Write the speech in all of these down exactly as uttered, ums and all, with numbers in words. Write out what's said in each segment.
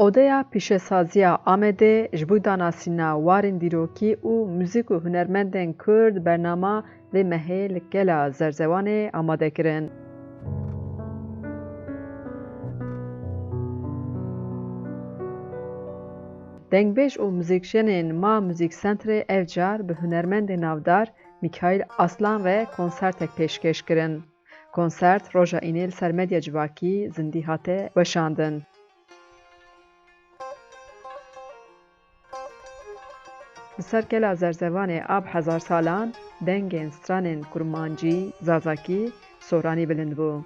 Odeya Pîşesaziya Amedê ji bo danasîna warên dîrokî û muzîk û hunermendên Kurd bernama vê mehê li Kela Zerzewanê amade kirin. Dengbêj û muzîkjenên Ma Muzîk Sentrê ev car bi hunermendê navdar Mîkaîl Aslan re konsertek pêşkêş kirin. Konsert roja Înê li ser medya civakî zindî hate weşandin. Li ser Kela Zerzevanê a bi hezar salan dengên stranên kurmancî, zazakî, soranî bilind bû.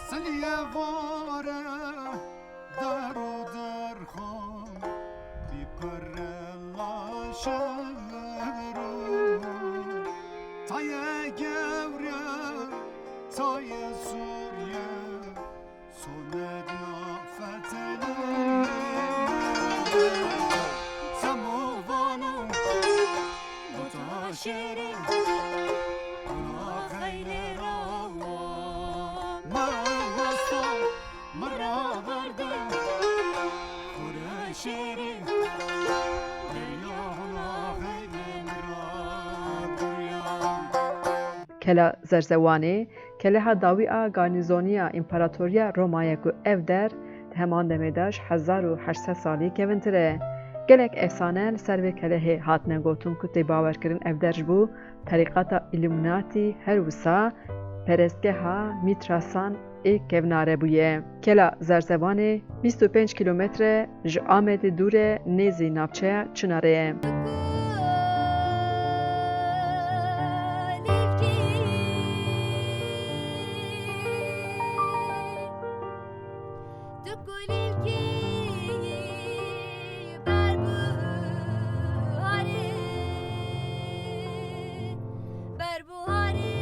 Siliye vare, dar û derxan, bî pere laşero. Taye gewre, taye Sûriye, sonet nafetene. Semovano, Şêrê, Xeylê rawa, me westa, me raverde, Xure şêrê, derya hona Xeylê me ra duriya. Kela Zerzewanê, keleha dawî a garnîzoniya Împaratoriya Romayê ku ev der di heman demê de ji hezar û heşt sed salî kevintir e. Gelek efsane li ser vê kelehê hatine gotin ku tê bawerkirin ev der ji bo terîqata Illuminati her wisa perestgeha Mîtrasan ê kevnare bûye. Kela Zerzevanê bîst û pênc kîlometre ji Amedê dûr e, nêzî navçeya Çinarê ye. Tu kulîlkî ber biharê, ber biharê,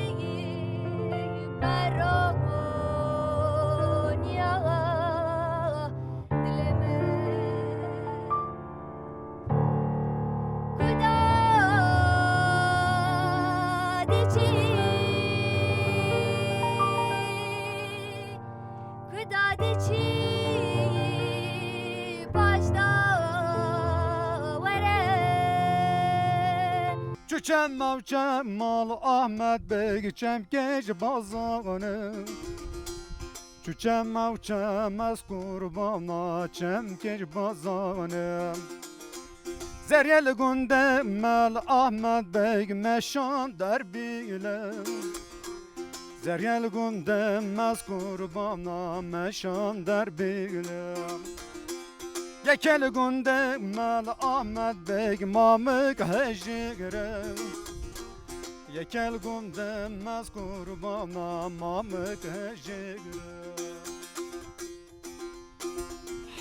ber ronya dilê min. Kuda diçî, kuda diçî, paşda were. Çu çema û çema li Ahmet Beg çemkê ji bazan e. Çu çema û çema ez qurbana çemkê ji bazan e. Zerrê li gundê me li Ahmet Beg meşan derbîle. Zerrê li gundê me ez qurbana meşan derbîle. Yeke li gundê me li Ahmet Beg mamik hejigre. Yeke li gundê me ez qurbana mamik hejigre.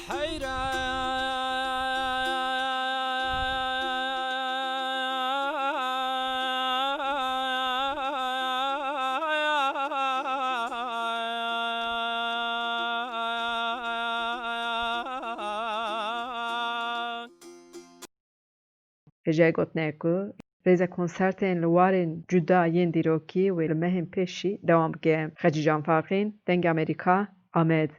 Heyran. Hêjayê gotinê ye ku rêze konsertên li warên cuda yên dîrokî wê li mehên pêşî dewam bike. Xecîcan Faqîn, Dengê Amerîka, Amed.